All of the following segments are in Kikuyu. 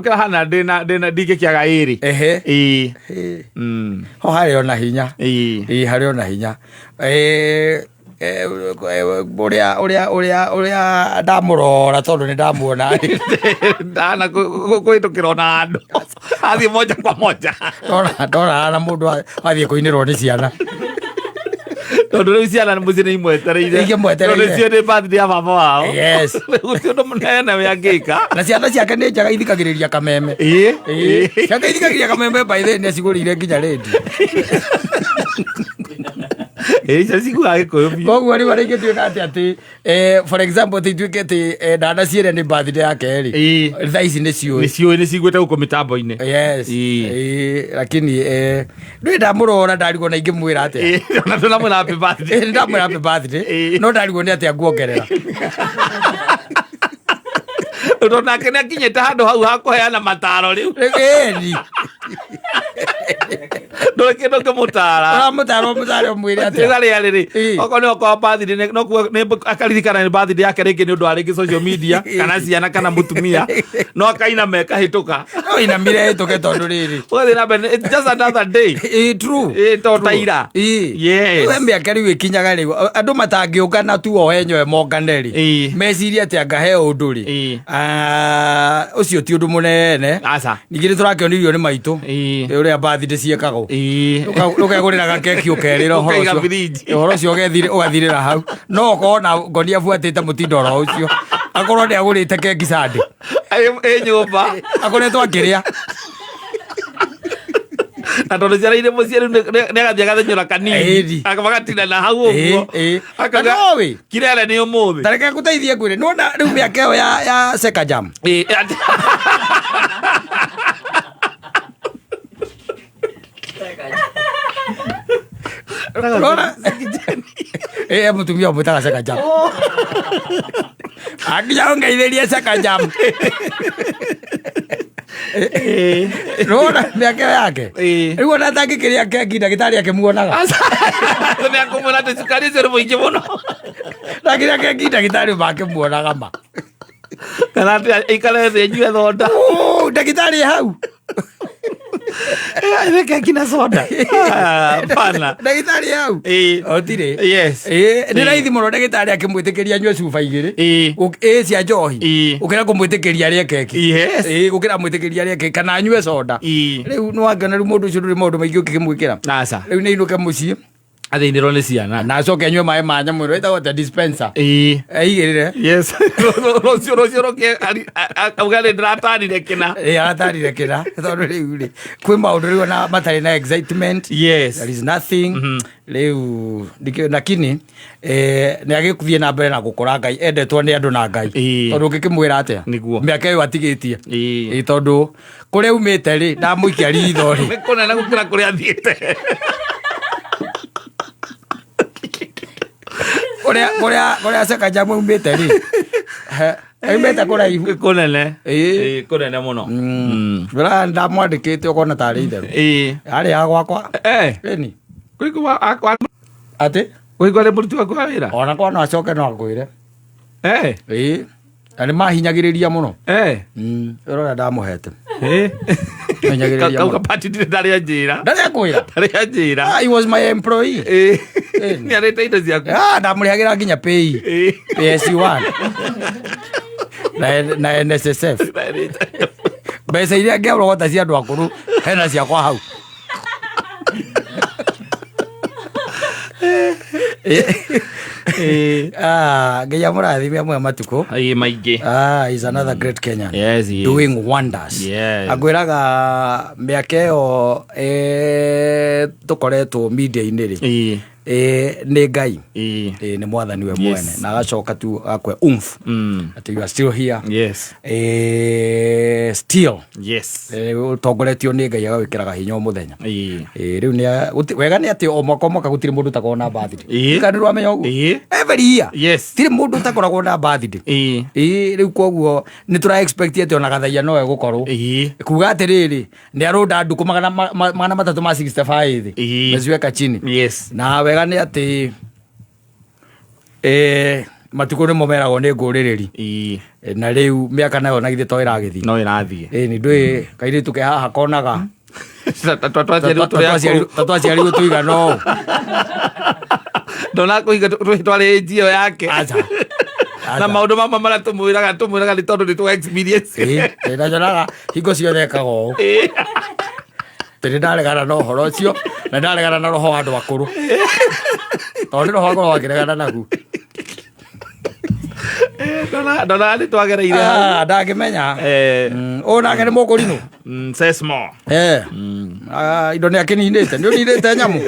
Ũkĩra hana ndĩna ndĩna ndingĩkĩaga ĩrĩ. Ehe. Ĩĩ. Ĩĩ. Ho harĩ ona hinya. Ĩĩ. Ĩĩ, harĩ ona hinya. Eh, eh, ũrĩa ũrĩa ũrĩa ũrĩa ndamũrora tondũ nĩ ndamuona. Ndana kũhĩtũkĩra ona handũ. Athiĩ moja kwa moja. Ndona ndona na mũndũ athiĩ kũinĩrwo nĩ ciana. Tondũ rĩu ciana mũciĩ nĩ imwetereire. Ikĩmwetereire. Tondũ nĩcio nĩ birthday ya baba wao. Yes. Gũtirĩ ũndũ mũnene we angĩka. Na ciana ciake nĩ njega ithikagĩrĩria kameme. Ĩĩ. Ĩĩ. Ciake ithikagĩrĩria kameme by the way nĩ acigũrĩire nginya rĩndiũ. Ĩĩ icio ciguaga Gĩkũyũ biũ. Koguo rĩu arĩa ingĩtuĩka atĩ atĩ eh, for example atĩ ituĩke atĩ eh, ndanaciĩre nĩ birthday yake rĩ. Ĩĩ. Thaa ici nĩ ciũĩ. Nĩ ciũĩ nĩ ciguĩte gũkũ mĩtambo-inĩ. Yes. Ĩĩ. Ĩĩ, lakini eh, ndũĩ ndamũrora ndarigwo na ingĩmwĩra atĩa. Ĩĩ, ona tũnamwĩra happy birthday. Ĩĩ, nĩndamwĩra happy birthday Ĩĩ. no ndarigwo nĩ atĩa nguongerera. Tondũ nake nĩ akinyĩte handũ hau ha kũheana mataro rĩu. Ĩni. Ndũrĩ kĩndũ ũngĩmũtara. Ũramũtara ũmũtare ũmwĩre atĩa. Tiga rĩa rĩrĩ Ĩĩ. okorwo nĩ okorwo birthday nĩ- no kuo- nĩ akaririkana nĩ birthday yake rĩngĩ nĩ ũndũ wa rĩngĩ social media kana ciana kana mũtumia no akaina mekahĩtũka No inamire ĩtũke tondũ rĩrĩ. ũgathiĩ na mbere it's just another day. Ĩĩ, true. Ĩĩ, to ta ira. Ĩĩ. Yes. We mĩaka rĩu ĩkinyaga rĩu andũ matangĩũngana tu o enyewe mongane rĩ Ĩĩ. mecirie atĩ anga he ũndũ rĩ Ĩĩ. Ah, ũcio ti ũndũ mũnene Aca. Ningĩ nĩ tũrakĩonirio nĩ maitũ Ĩĩ. ũrĩa birthday ciĩkagwo. Ĩĩ. Ũkegũrĩra gakeki ũkerĩra ũhoro Ũkaiga ũcio. birinji. Ũhoro ũcio ũgathirĩra hau. No ũkorwo na ngoni abuatĩte mũtindo oro ũcio. Akorwo nĩ agũrĩte keki Sunday. Ĩ nyũmba. Akoretwo akĩrĩa. Na tondũ ciana irĩ mũciĩ rĩu nĩ agathiĩ agathenyũra kanini. Ĩni. Magatinda na hau ũguo. Ĩĩ, ĩĩ. Akauga, Na noĩ. Kirere nĩ ũmũthĩ. Ta reke ngũteithie ngwĩre. Nĩwona rĩu mĩaka ĩyo ya Seka Jam. Ĩĩ, Unaona? Eh, mũtumia ũmwĩtaga Seka Jam. Akinya ũngeithĩrie Seka Jam. Nĩwona mĩaka ĩyo yake? Ĩĩ. Rĩu ona atangĩkĩrĩa keki ndagĩtarĩ akĩmuonaga. Nĩ akũmwĩra atĩ cukari ũcio nĩ mũingĩ mũno. Ndangĩrĩa keki ndagĩtarĩ makĩmuonaga ma. Kana atĩ aikare thĩ anyue thonda. Oh, ndagĩtarĩ e hau. Anyue keki na soda. Ah, Hapana. Ndagĩtarĩ e hau. Ĩĩ. Otirĩ. Yes. Ĩĩ, nĩ raithi mũno ndagĩtarĩ akĩmwĩtĩkĩria anyue cuba igĩrĩ. Ĩĩ. Ĩĩ cia njohi. Ĩĩ. Gũkĩra kũmwĩtĩkĩria arĩe keki. Yes. Ĩĩ, gũkĩra mwĩtĩkĩria arĩe keki kana anyue soda. Ĩĩ. Rĩu nĩwangĩona rĩu mũndũ ũcio ndũrĩ maũndũ maingĩ ũngĩkĩmwĩkĩra. Aca. Rĩu nĩ ainũke mũciĩ. Athĩnĩrwo nĩ ciana. Na acoke anyue maĩ ma nyamũ ĩno ĩtagwo atĩa dispenser. Ĩĩ. Aigĩrĩre. Yes. Rũciũ rũke auga nĩ ndĩratarire kĩna. Ĩĩ, aratarire kĩna tondũ rĩu rĩ kwĩ maũndũ rĩu ona matarĩ na excitement. Yes. There is nothing. Rĩu ndikĩũĩ lakini eh, nĩ agĩthiĩ na mbere na gũkũra Ngai endetwo nĩ andũ na Ngai. Ĩĩ. Tondũ ũngĩkĩmwĩra atĩa? Nĩguo. Mĩaka ĩyo atigĩtie. Ĩĩ. Ĩĩ, tondũ kũrĩa umĩte rĩ ndamũikia ritho rĩ Nĩ kũnene gũkĩra kũrĩa athiĩte. Kũrĩa kũrĩa kũrĩa Sakaja maumĩte rĩ he, aumĩte kũraihu. Nĩ kũnene. Ĩĩ. Ĩĩ, kũnene mũno. Ũrona ndamwandĩkĩte ũkona tarĩ itherũ. Ĩĩ. Arĩ a gwakwa. Eh. Ĩni. Kũigua akwa Atĩ kũigua arĩ mũruti waku wa wĩra. ona kwa no acoke no angwĩre. Eh. Ĩĩ. Na nĩ mahinyagĩrĩria mũno. Eh. Wĩra ũrĩa ndamũhete. Eh. Mahinyagĩrĩria Kau mũno. kapati ndirĩ ndarĩa njĩra. Ndarĩ akwĩra. Ndarĩa njĩra. Ah, he was my employee. Ĩĩ. Ĩni. Nĩ arĩte indo ciaku. Ah, ndamũrĩhagĩra nginya pay. Ĩĩ. PSU1. Na NSSF. Mbeca iria ngĩarogota cia andũ akũrũ hena ciakwa hau. Ah, ngai amũrathime amwe matukũ. Ĩĩ maingĩ. Ah, he's another great Kenyan. Yes, he is. Doing wonders. Yes. Angwĩraga mĩaka ĩyo eh, tũkoretwo media-inĩ rĩ Ĩĩ. eh, nĩ Ngai. Ĩĩ. Eh, nĩ mwathani we Yes. mwene na agacoka tu akwe umf atĩ you are still here. Yes. Eh, still Yes. eh, ũtongoretio nĩ Ngai agawĩkĩraga hinya o mũthenya. Ĩĩ. Eh, rĩu nĩ wega nĩ atĩ o mwaka o mwaka gũtirĩ mũndũ ũtakoragwo na birthday. Ĩĩ. Kana nĩ ũramenya ũguo? Ĩĩ. Every year. Yes. Tirĩ mũndũ ũtakoragwo na birthday. Ĩĩ. Ĩĩ, rĩu koguo nĩ tũra expect atĩ ona gathaia no egũkorwo. Ĩĩ. Kuga atĩrĩrĩ, nĩ arũnda ndukũ 365 thĩ. Ĩĩ. Meziweka chini. Yes. Na wega nĩ atĩ eh, Matukũ nĩmo meragwo nĩ ngũrĩrĩri. Ii. Na rĩu mĩaka nayo na githĩ to ĩragĩthiĩ. No ĩrathiĩ. Ĩni ndũĩ kairĩtu ke haha konaga Twaciarirwo tũrĩ akũrũ. ta twaciarirwo tũigana ũũ. Ndonakũhinga twarĩ age ĩyo yake. Aca. Na maũndũ mamwe marĩa tũmwĩraga tũmwĩraga nĩ tondũ nĩ twa experience. Ĩĩ, na nyonaga hingo ciothe ekaga ũũ. Atĩ nĩ ndaregana na ũhoro ũcio na ndaregana na roho wa andũ akũrũ, tondũ nĩ roho ngoragwo ngĩregana naguo. Ndona nĩ twagereire hau. Ah, ndangĩmenya. Ũyũ nake nĩ mũkũrinũ. Says more. Eh. Ah, indo nĩ akĩninĩte, nĩ ũninĩte nyamũ.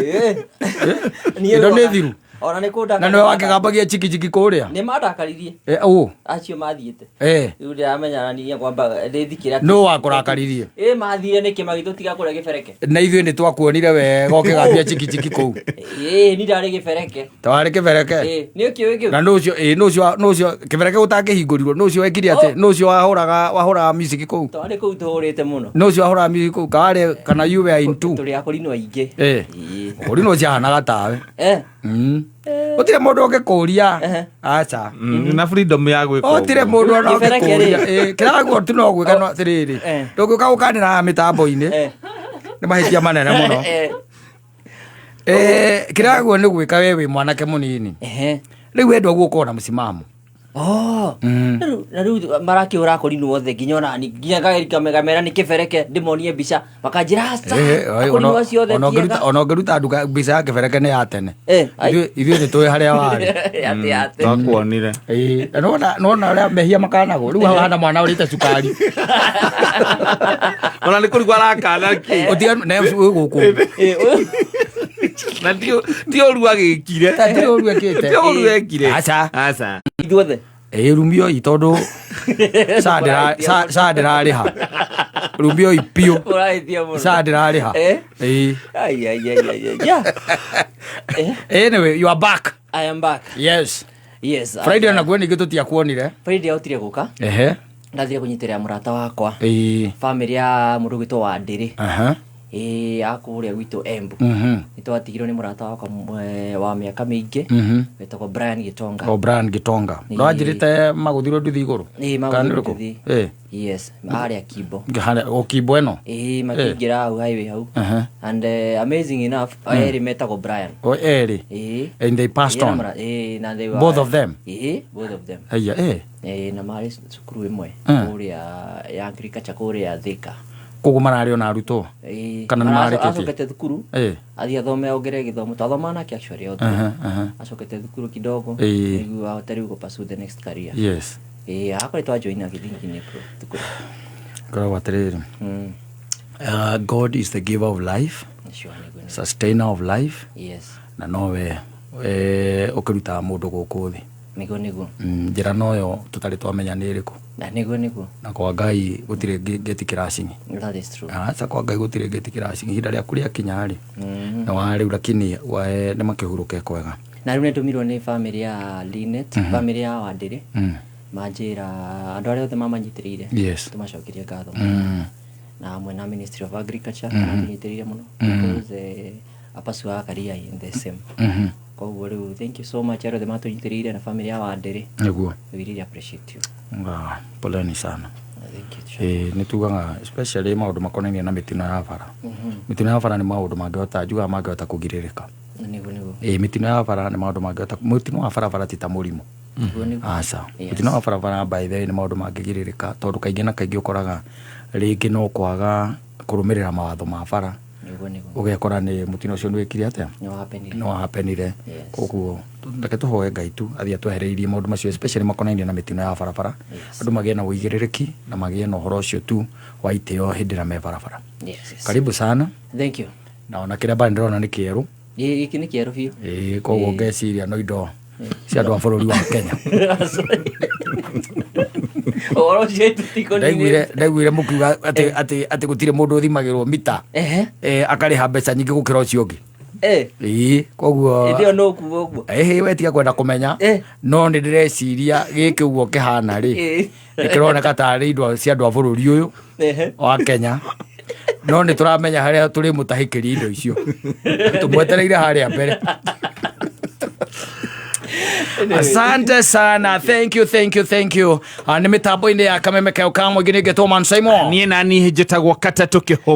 Indo nĩ thiru. Ona nĩ kũndakaria. Na nĩwe wakĩgambagia chiki kũrĩa. Nĩ mandakaririe. Ũ. Acio mathiĩte. Rĩu ndĩramenya na niĩ kwamba ndĩthikĩra. Nũ wakũrakaririe? Ĩ, mathire nĩkĩ magĩtũtiga kũrĩa gĩbereke? Na ithuĩ nĩ twakuonire wega ũkĩgambia chiki kũu. Ĩ, ni ndarĩ gĩbereke. Twarĩ kĩbereke. Ĩ, nĩ ũkĩũĩ kĩu? Na nũ ũcio, ĩ, nũ ũcio kĩbereke gũtangĩhingũrirwo, nũ ũcio wekire atĩ, nũ ũcio wahũraga music kũu? Twarĩ kũu tũhũrĩte mũno. Nũ ũcio wahũraga music kũu? Kawarĩ kana you were in two? Tũrĩ akũrinũ aingĩ. Ĩ. Ũrinũ ũcio ahanaga tawe. Gũtirĩ mũndũ ũngĩkũria. Aca. Na freedom ya gwĩka Gũtirĩ ũguo. mũndũ ona Kĩbereke rĩ. ũngĩkũria. Ĩ, kĩraguo tu no gwĩka no atĩrĩrĩ. Ndũngĩũka gũkanĩra mĩtambo-inĩ. Nĩ mahĩtia manene mũno. Kĩraguo nĩ gwĩka we wĩ mwanake mũnini. Rĩu wendwa guo ũkorwo na mũsimamo. Oh. Na rĩu marakĩhũra akũrinũ othe, nginya ona ni nginya ngamera nĩ kĩbereke, ndĩmonie mbica makanjĩra aca. Akũrinũ acio othe ti ega. Ona ũngĩruta nduka mbica ya kĩbereke nĩ ya tene. Ai. Ithuĩ nĩ tũĩ harĩa warĩ. Atĩ atĩ. Twakuonire. Ĩĩ, na nĩwona ũrĩa mehia makanagwo rĩu hau hana mwana ũrĩte cukari. Ona nĩ kũrigwo arakana kĩ. Ũtiganu na wĩ gũkũ. Na ti ũru agĩkire. Ta ti ũru ekĩte. Ti ũru ekire. Aca. Aca. Ithuothe. Ĩĩ, rumioi tondũ saa ndĩrarĩha. Rumioi biũ. Ũrahĩtia mũno. Saa ndĩrarĩha. Ĩĩ. Ai ai ai ai ai. Yeah. Anyway, you are back. I am back. Yes. Yes. Friday naguo ningĩ tũtiakuonire. Friday ahotire gũka. Ndathire kũnyitĩrĩra mũrata wakwa. Family ya mũndũ gwĩtwo wa Ndĩrĩ. Ĩĩ, ya kũrĩa gwitũ Embu. Nĩ twatigirwo nĩ mũrata wakwa wa mĩaka mĩingĩ. Wetagwo Brian Gitonga. O Brian Gitonga. Ndwanjĩrĩte magũthirwo nduthi igũrũ? Ĩĩ, Kana nĩ magũthirwo ũrĩkũ? nduthi. Yes, harĩa Kimbo. Harĩa o Kimbo ĩno? Ĩĩ, makĩingĩra hau highway hau. And amazing enough, erĩ metagwo Brian. O erĩ? Ĩĩ. And they passed on? Ĩĩ, na they were Both of them? Ĩĩ, both of them. Aya, ĩ. Ĩĩ, na marĩ cukuru ĩmwe kũrĩa ya agriculture kũrĩa Thika. Koguo mararĩ ona arutwo? Ĩĩ. Kana nĩ marĩkĩtie? Acokete thukuru. Athiĩ athome ongerere gĩthomo. Twathomaga nake actually othe. Acokete thukuru kidogo. Nĩguo ahote rĩu gũ pursue the next career. Yes. Ĩĩ, akoretwo ajoin agĩthiĩ thukuru. Ngoragwo atĩrĩrĩ. God is the giver of life, Sure, nĩguo. sustainer of life. Yes. Na nowe ũkĩrutaga mũndũ gũkũ thĩ. Nĩguo nĩguo. Njĩra noyo tũtarĩ twamenya nĩ ĩrĩkũ. Na nĩguo nĩguo. Na kwa Ngai gũtirĩ ngĩti kĩracini. That is true. Aca, kwa Ngai gũtirĩ ngĩti kĩracini. Ihinda rĩaku rĩakinya rĩ, na wa rĩu lakini nĩ makĩhurũke kwega. Na rĩu nĩndũmirwo nĩ family ya Linet, family ya Wandĩrĩ. Manjĩra andũ arĩa othe mamanyitĩrĩire. Yes. Tũmacokerie ngatho. Na hamwe na Ministry of Agriculture matũnyitĩrĩire mũno. Because apasuaga career in the same. Koguo rĩu thank you so much arĩa othe matũnyitĩrĩire na family ya Wandĩrĩ. Nĩguo. We really appreciate you. Poleni sana. Thank you. Nĩ tugaga especially maũndũ makonainie na mĩtino ya bara. Mĩtino ya bara nĩ maũndũ mangĩhota, njugaga mangĩhota kũgirĩrĩka. Nĩguo nĩguo. Ĩĩ, mĩtino ya bara nĩ maũndũ mangĩhota, mũtino wa barabara ti ta mũrimũ. Nĩguo nĩguo. Aca. Yes. Mũtino wa barabara by the way nĩ maũndũ mangĩgirĩrĩka tondũ kaingĩ na kaingĩ ũkoraga rĩngĩ no kwaga kũrũmĩrĩra mawatho ma bara. Nĩguo nĩguo. Ũgekora nĩ mũtino ũcio nĩ wĩkire atĩa? Nĩ wahappenire. Nĩ wahappenire. Yes. Koguo reke tũhoe Ngai tu athiĩ atwehereirie maũndũ macio especially makonainie na mĩtino ya barabara. Yes. Andũ magĩe na ũigĩrĩrĩki na magĩe na ũhoro ũcio tu wa itĩo hĩndĩ ĩrĩa me barabara. Yes, yes. Karibu sana. Thank you. Na ona kĩrĩa mbara ndĩrona nĩ kĩerũ. Gĩkĩ nĩ kĩerũ biũ. Ĩĩ, koguo ngeciria no indo cia andũ a bũrũri wa Kenya. Ũhoro ũcio tũtikonirie. Ndaiguire mũkiuga atĩ gũtirĩ mũndũ ũthimagĩrwo mita. Akarĩha mbeca nyingĩ gũkĩra ũcio ũngĩ. Ĩĩ, koguo Hĩndĩ ĩyo no kuga ũguo. Ĩhĩ, we tiga kwenda kũmenya. No nĩ ndĩreciria gĩkĩ ũguo kĩhana rĩ, nĩ kĩroneka tarĩ indo cia andũ a bũrũri ũyũ wa Kenya. No nĩ tũramenya harĩa tũrĩmũtahĩkĩria indo icio. Tũmwetereire harĩa mbere. Asante sana, thank you, thank you, thank you. Nĩ mĩtambo-inĩ ya Kameme Keo ka Mũingĩ, nĩ ngetwo Man Simon. Niĩ nani njĩtagwo Katatũ Kĩhũmo.